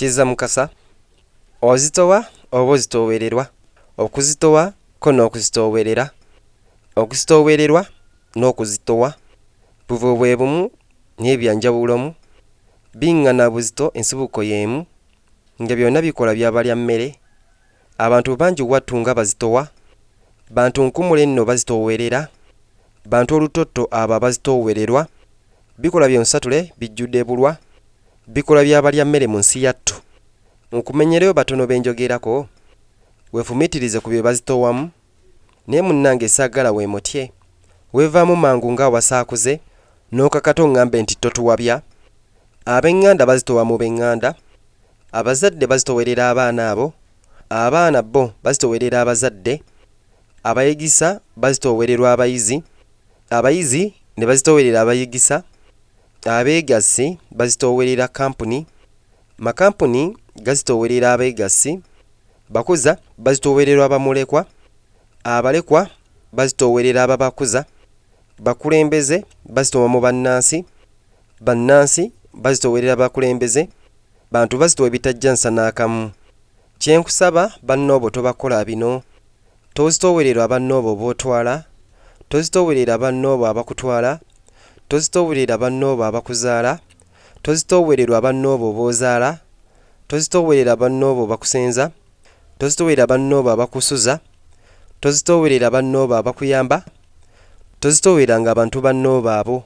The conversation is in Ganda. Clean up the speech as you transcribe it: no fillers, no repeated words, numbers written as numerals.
Kizza Mukasa, Ozitowa oba ozitoowererwa? Okuzitowa ko n'okuzitoowerera. Okuzitoowererwa n'okuzitowa buvo bwe bumu naye bya njawulomu. Biŋŋana buzito ensibuko y'emu nga byonna bikola bya balyammere. Abantu bangi wattu nga bazitowa. Bantu nkumule nno bazitoowerera. Bantu olutotto abo abazitoowererwa. Bikolwa byonsatule bijjudde bulwa. Bikolwa bya balyammere mu nsi yattu. Nkumenyereyo batono be njogerako? Weefumiitirize ku bye bazitowamu. Naye munnange saagala weemotye. Weevaamu mangu ng'awasaakuze n'okakata oŋŋambe nti totuwabya. Ab'eŋŋanda bazitowa mu b'eŋŋanda. Abazadde bazitoowerera abaana abo. Abaana bo bazitoowerera abazadde. Abayigisa bazitoowererwa abayizi. Abayizi ne bazitoowerera abayigisa. Abeegassi bazitoowerera kkampuni. Makampuni gazitoowerera abeegassi. Bakuza bazitoowererwa bamulekwa. Abalekwa bazitoowerera ababakuza. Bakulembeze bazitoowa mu bannansi. Bannansi bazitoowerera bakulembeze. Bantu bazitoowa ebitajja nsa n'akamu. Kye nkusaba bannoobo tobakola bino. Tozitoowererwa bannoobo b'otwala. Tozitoowerera bannoobo abakutwala. Tozitoowerera bannoobo abakuzaala. Tozitoowererwa bannoobo b'ozaala. Tozitoowerera bannoobo bakusenza. Tozitoowerera bannoobo abakusuza. Tozitoowerera bannoobo abakuyamba. Tozitoowereranga bantu bannoobo abo.